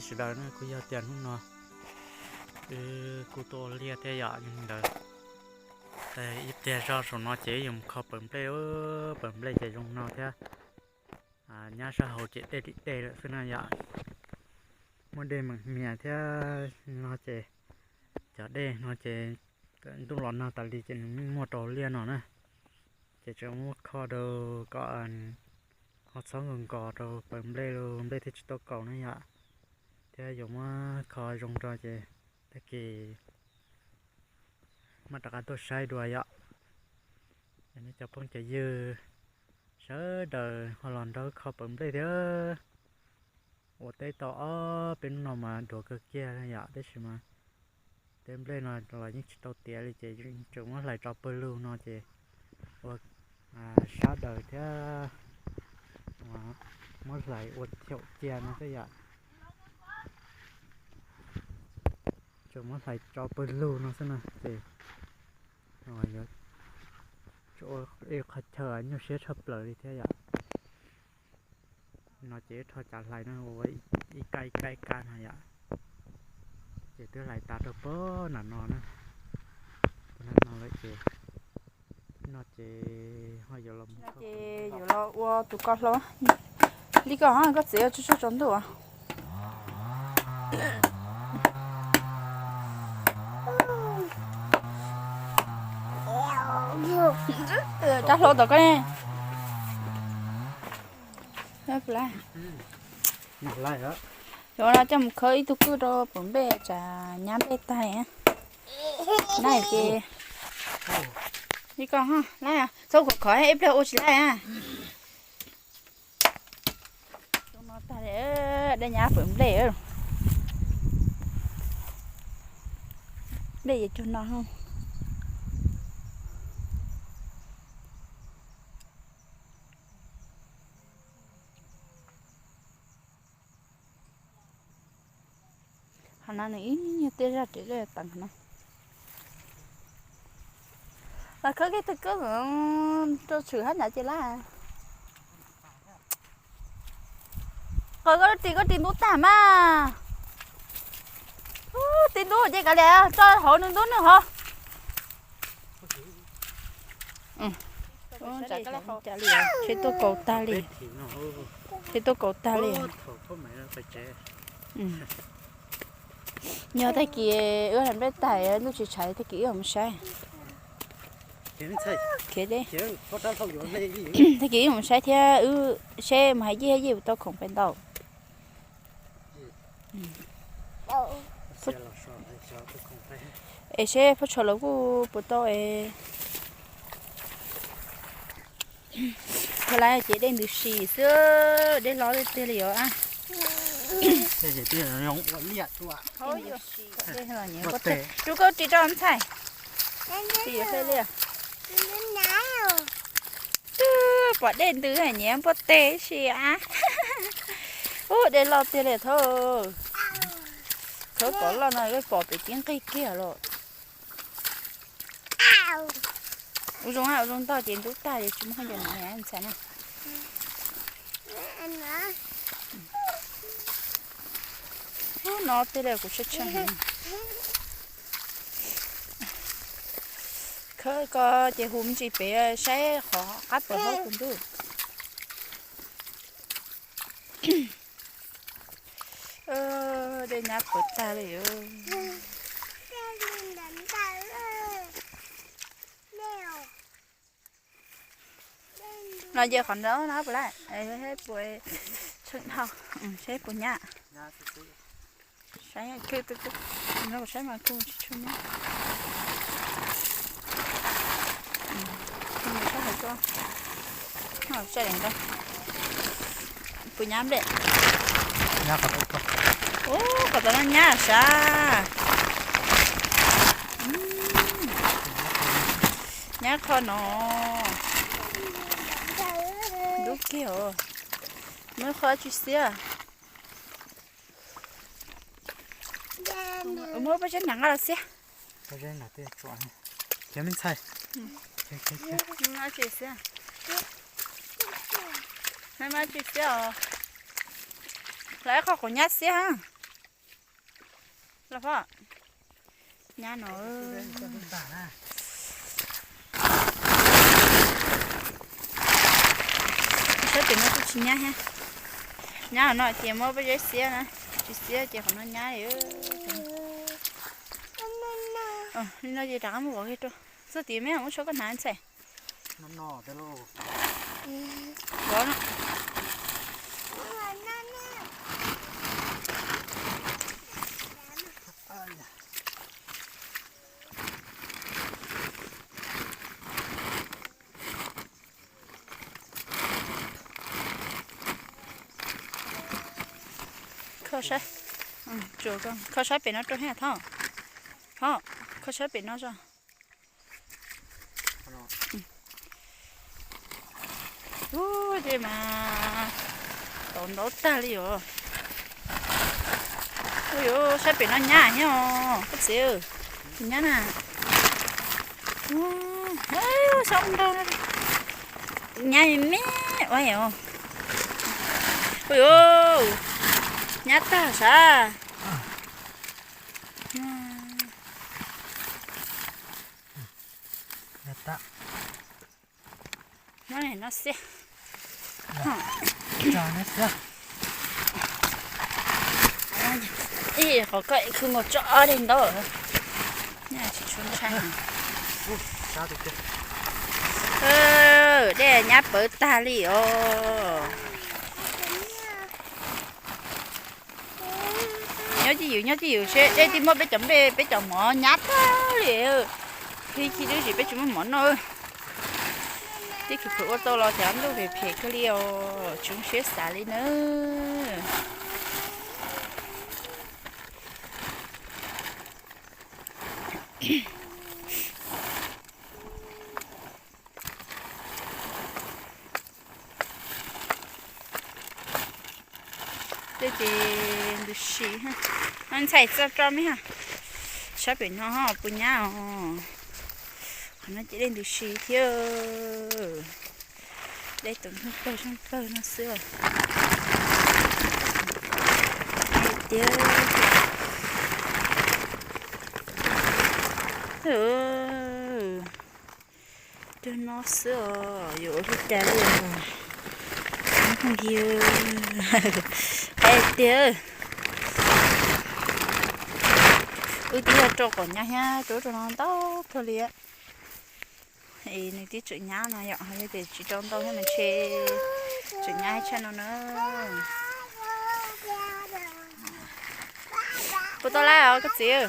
Sawv daws na, kuj yog tias hnub no wb kuj tuaj ua liaj thiab yom, yog li ntawd ib pliag zoj saum no ces wb yuav mus kho pawv nplej. Pawv nplej ces zoo no thiab, nyab sab hauv ces dej lim dej lawm xwb na yom. Muaj dej meem hmias thiab no ces cov dej no ces ntuj los nag tas li ces nws muaj rau liaj no na. Ces tseem muab kho rau kom ho txhob nkaus nkos rau pawv nplej los nplej thiaj tsis tau kaus na yom. Thiab yuav muab kho zoo rau ces tag kis mam rov qab tuaj saib dua yom. Nej cov phooj cov ywg sawv daws ho los nrog kho pawv nplej thiab. Ua teb tau ob peb hnub no mas duav kawg kiag yom, tab sis mas tej nplej no los yeej tsis tau tiav li ces tseem muab hlais tso pawg lug no ces ua sab daws thiab muab hlais ua chaum cia no xwb yom. Tseem muab hlais tso pawg lug no xwb na ces ua qhov chaw nyuaj siab tshaj plaws li thiab yom. No ces ib rho cav hlais no ua ib kab ib kab ib kab no yom. Ces twb hlais tas rau pem nram no na. Nram no lawm ces no ces ho yuav los, ces yuav los ua tus ko hlo. Li ko ho koj txiv ua tsuj tsuag tsaus ntuj. Rab hlau tom koj ne. Yuav no coj mus khawb ib tug kwj rau pawv nplej tsam nyab nplej tag li. Nab ces li ko, txhob khov khov ib pliag ua tsis laij. Tag li, dej nyab pawv nplej, nplej yuav cug no. Qhov no nws ib nyuag tej zaj ris lej teev no. Los khawb kiag tug kwj rau tshwm hab nrad ces laj. Qhov koj ris koj ris ntub tag mas. Ub, tis ntub ces kav liam tso hauv nws ntub nws hov. Seb tuaj kaus tag li. Seb tuaj kaus tag li. Yog tag kis wb hlais nplej tag ntuj tsis tshaiv tag kis wb mus saib. Khiav, tag kis wb mus saib thiab wb seb mus hais yij yij puas tau khoom pes ntau. Es seb phab tsho lawv kuj puas tau es. Thaum lawv ces dej ntws si xwb, dej hlob tiag tiag li os. Rub koj ris rau ntxhais. Twb pom dej ntws nyiam npuaj teg si a. Ub, dej loj tiag li thaub. Khawb kom loj no pom pem tib nqig kiag los. Ua zoo, ua zoo ntog ces ntub tag ces tsis muaj khaub ncaws no ntxhais na. Ub, no tiag li kuv tshee tshee. Khawb ko ces hu me ntsis pem saib qhov qab pawg hauv kuv ntuj. Dej nyab pawv tag li. No ces qhov ntawd no puas laj, seb puas tshee dhau, seb puas nyab. Saib, saib mas kuj tsis tshee nyab. Puas nyab nplej? Ub, qhov tod no nyab sav. Nyab qhov no. Ntub kiag os. Muab qhov tsis xiab. Muab pob zeb nram nqaj los xiab. Tsis xiab. Lawv ib qho quav nyab xiab. Los Phob, nyab no. Sab pem no kuj tsis nyab thiab. Nyab no ces muab pob zeb xiab na, tsis xiab ces qhov no nyab li. Li no ces rov qab mus vov kiag rau. Txog tid me muab tshuaj koj hnav ntxhais. Vov no. Kho sab, kho sab pem no rau thiab Thoj. Thoj, kho sab pem no tso. Ub, ces mas tau ntaub tag li os. Ub yuv, sab pem no nyab thiab os koj txiv, nyab na. Sab ntau, nyab me me ua yom. Ub yuv, nyab tag sav. Ib qhov koj khw mus tso ob daim ntaub. Dej nyab pawv tag li os. Nyob twj ywm, nyob twj ywm seb, dej twb muab peb cov nplej peb cov mov nyab tag li. Khib khib dub tsis peb tsis muaj mov noj. Tib khwv khwv ua tau los cov ntuj phem phem kawg li os, tsis zoo siab xav li nawb. Tej ces ntws si, no ntxhais txog rau me ha. Sab pem no ho puas nyab os. Qhov no ces dej ntws si thiab. Dej tus hnub pawg zeej pawg no xwb. Tiag. Cog no xwb os, yuav ua li cas li os. Qab tiag. Wb twb yog rau kom nyab thiab, rau rau no ntau kawg li. Es nws twb tseem nyab no yom, yog tias tsis rau ntau thiab mas ntshe tseem nyab tshaj no na. Puas tau lawm os koj txiv?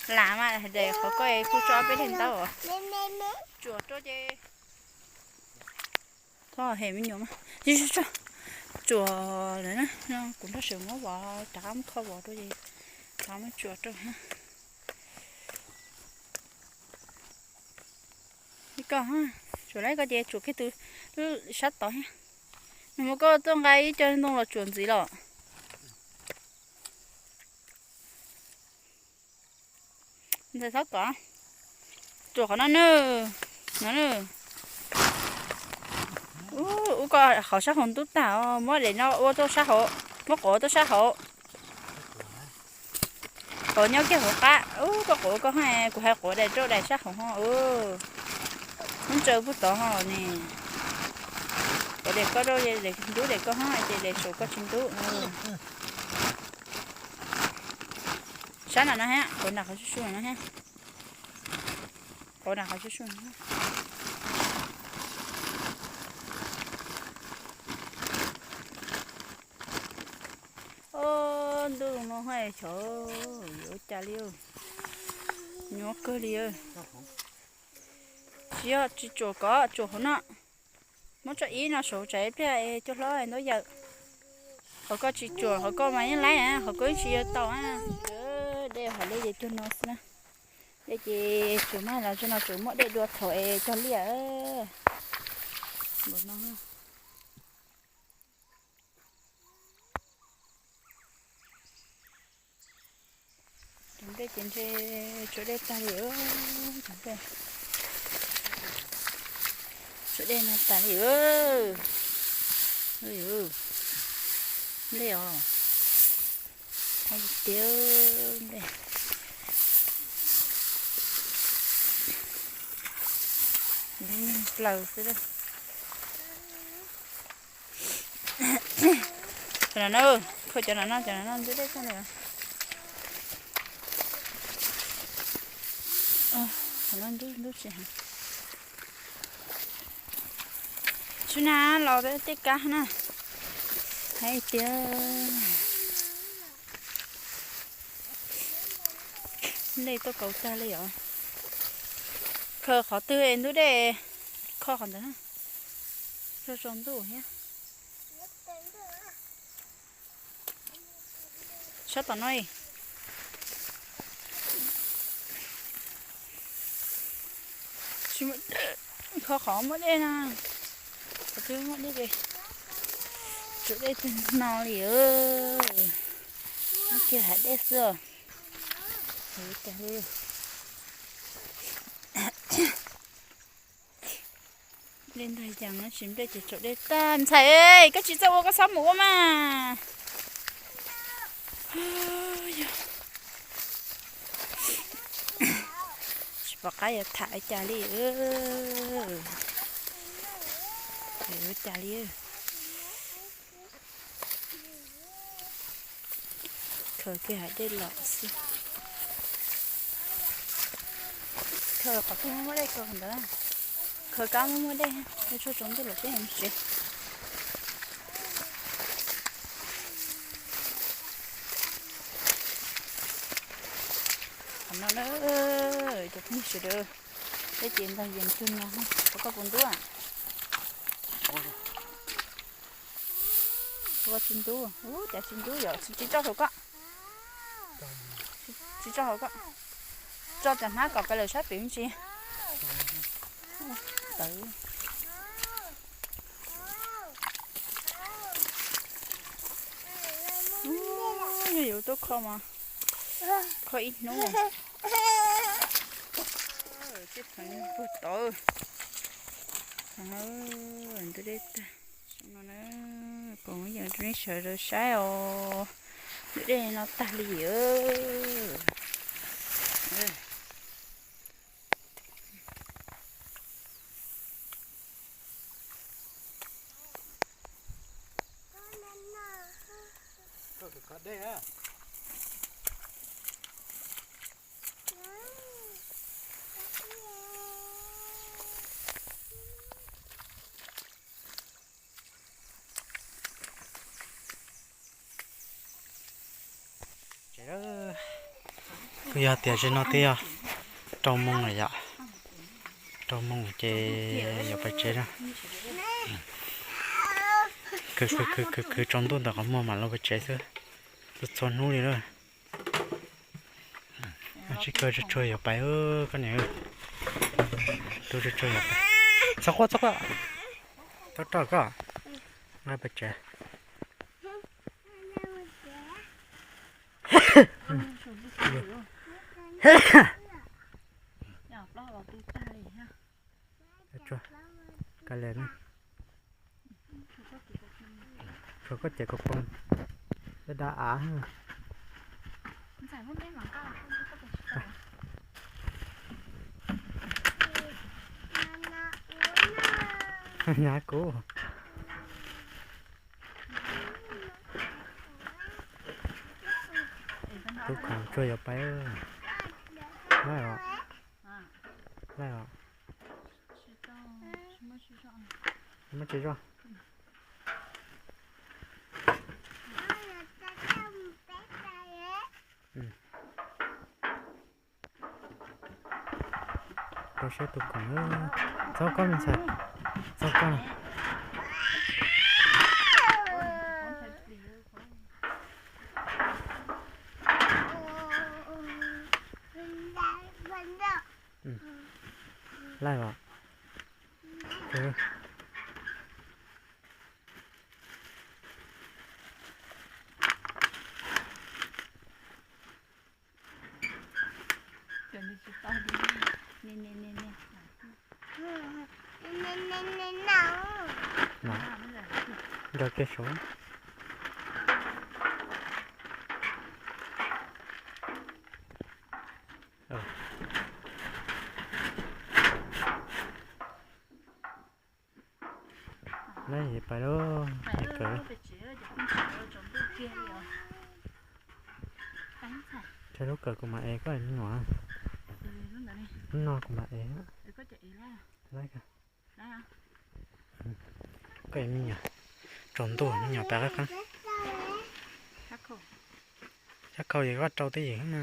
Lam mas, qhov koj kuj tso peb daim ntaub. Tsuas rau ces. Thov hem me nyuam mas. Tsuas lawm na, kuv nrog sawv muab vov, rov qab muab kho vov rau ces rov muab tsuas rau. Koj, tsuas lawm koj ces tsuas kiag tus sab tod thiab. Nws muab koj tuaj nqa ib co ntoo los tsuas ntxiv los. Ntxhais txhob kov, tsuas qhov no nawb, no nawb. Ub, koj qhov sab hauv ntub tag os, muab daim no ua tuaj sab hauv, muab quav tuaj sab hauv. Quav nyob kiag hauv qab, ub, koj quav koj ho, kuv hais quav daim rau daim sab hauv ho. Muab ntsaws puag tod ho ne. Quav daim koj rau, daim ntub daim koj ho, ces daim saum koj tsis ntub. Sab nram no thiab, quav nram qhov su su no thiab. Quav nram qhov su su no. Ob, ntuj no hais xyov yuav ua cas li, nyuaj kawg li. Tsis yog tsis tsuas kov, tsuas hauv no. Muab tso ib no saum tsam ib pliag es cua hlob ntub yawm. Qhov koj tsis tsuas, qhov koj mas yeej laib, qhov koj yeej tsis yog tau. Dej hov li ces cog no xwb na. Dej ces tsuas mas los tsuas no tsuas muab dej dua thaum es cog liaj. Npaum no. Cov nplej ces ntshe tsua dej tag li, cov nplej, tsua dej no tas li. Nplej os. Tiag, nte plaws xwb. Cov no na, kho cov no no, cov no no ntub dej tag li. Cov no ntub ntub tsis heev. Tsis na los tej kab na. Hais tias dej tuaj kaus tag li os. Khaws qhov twg es ntub dej, kho qhov ntawd. Tsaus tsaus ntuj thiab. Sab tom no. Kho qhov muaj dej na. Qhov twg muaj dej ces tsuav dej tag no li. Nyob kiag hais dej xwb. Heev cas li. Dej ntag yas no tsis nplej ces tsaus dej tag. Ntxhais, koj tsis txawj ua koj txhob mus ua mas. Tsis pom qab yuav tham cas li. Ua cas li. Khaws kiag hais dej los xwb. Khaws qhov twg muaj dej khaws ntawd. Khaws kab muaj muaj dej, tsaus tsaus ntuj lawm peb mus tsev. Qhov no na, cov phooj ywg sawv daws, peb ces ntog yees cuag no, koj puas ntub? Ua tsis ntub, ua cas tsis ntub yom, tsis tso saum koj. Tsis tso hauv koj. Tso cov hnab kom pais lawm sab pem ntsis. Tawv. Ub, yog yuav tuaj kho mas kho ib hnub. Tej phooj ywg puag tod, ntub dej tag no na, kuv yeej rau nej sawv daws saib os, ntub dej no tag li. Kuj yog tias ze no twb yog rau moos lawm yom. Rau moos ces yuav pais tsev na. Khwv khwv khwv khwv tsaus ntuj ntawm qhov muag mam los pais tsev xwb. Txhua txhua hnub li lawm. Tsis kawg tsuag tsuag yuav pais koj niam. Tub tsuag tsuag yuav pais. Txhob quaj txhob quaj. Txhob roj koj. Nqa pais tsev. Ka le, tshuav koj ces kuv poob, da av. Nyab kuv. Tub khoom tsuag yuav pais. Laij os. Laij os. Muab tsis zog. Rau siab tus khoom. Txhob koj me ntxhais. Txhob koj. Laij os. Nrog kiag saud. Pais lub, pais lub kawm. Tsawg lub kawm kuv mam ev koj me nyuam. Lub no kuv mam ev. Koj ev me nyuam, tsaus ntuj me nyuam pais qab qab. Sab khau yog koj rau twj ywm na.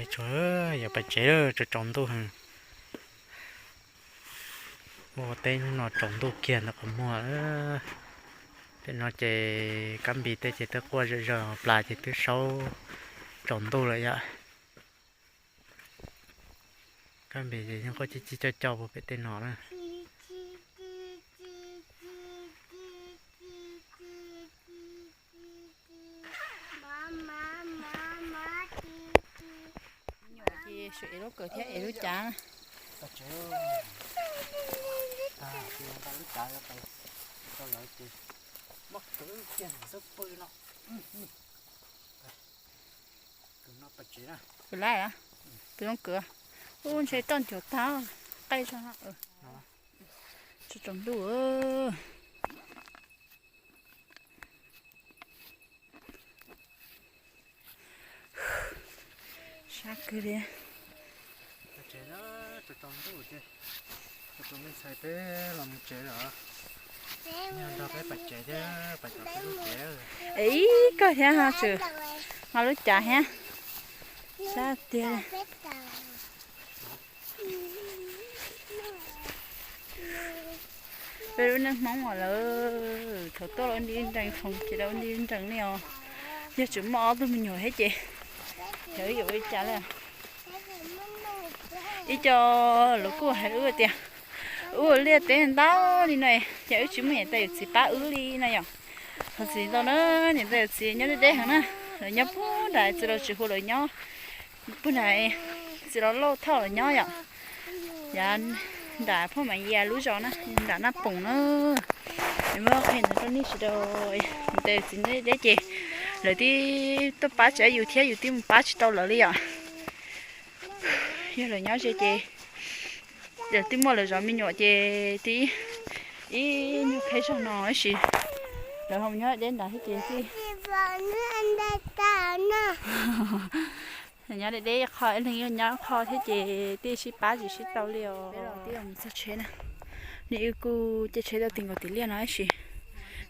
Tsuav yuav pais tsev lawm, tsaus tsaus ntuj heev. Ua teb hnub no tsaus ntuj kiag ntawm qhov muag. Pem no ces kab npis tej ces twb quaj zom zaws, plas ces twb saub tsaus ntuj lawm yom. Kab npis ces yeej quaj cig cig coj coj puag pem tej no na. Nyuam ces ev lub kawm thiab ev lub cav. Lub cav rau lawv ces muab kwv kiag xub pw no. Kwv laj, kwv laj, kwv laj, ub ntshe toj ncuav tag, qaij zog no. Tsaus tsaus ntuj. Sab kawg li. Ib kawg thiab, tseem nqa lub cav thiab. Sab tiag. Peb lub neej Hmoob uas lawv thaum tuaj los ua nti nrees, thaum tsev los ua nti nrees li os. Yog tseem muaj ob tug me nyuam thiab ces yog wb yuav ua li cas li. Ib co lawv kuj hais rau wb tias wb ua liaj teb ntau li no ces wb tsis muaj niam tais yawm txiv pab wb li no yom. Thov txim ntau na, niam tais yawm txiv nyob deb deb heev na, lawv nyob puag nram txiv laus tsis hu lawv nyob, puag nram txiv laus Lauj Thoj lawv nyob yom. Yav nram Phoj Mam Yias lub zos na, nram Naj Poom na. Muab qhia ntawd rau nej sawv daws, niam tais yawm txiv nyob deb deb ces lawv twb tuaj pab tsis tau yus thiab yus twb mus pab tsis tau lawv li yom. Yog lawv nyob ze ces lawv twb muaj lawv zov me nyuam ces twb ib nyuag qheb zog no tab sis lawv ho nyob deb nrad thiab ces twb nyob deb deb qho, ib leeg nyob qho thiab ces twb sib pab tsis sib tau li os. Peb los twb mus txog tsheb na, nej wb kuj caij tsheb tuaj ti nkaus tim liaj no tab sis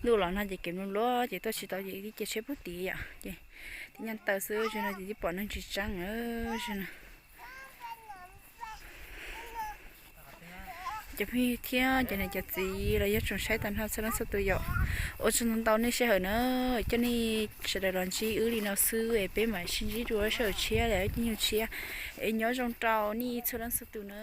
ntuj los nag ces kev nplua nplua ces tuaj tsis tau ces twb caij tsheb puag tid yom ces twb nyob taw xwb, zaum no ces twb pom neeg tsis tseeb lawm zaum no. Cov phooj ywg thiab cov niam cov txiv los yog tsoom saib tag nrho txhua leej txhua tus yom, ua tsaug ntau ntau nej sij hawm na, coj nej sawv daws los ntsib wb li no xwb es peb mam sib ntsib dua sij hawm tshiab lawm caij nyoog tshiab es nyob zoo rau nej txhua leej txhua tus na.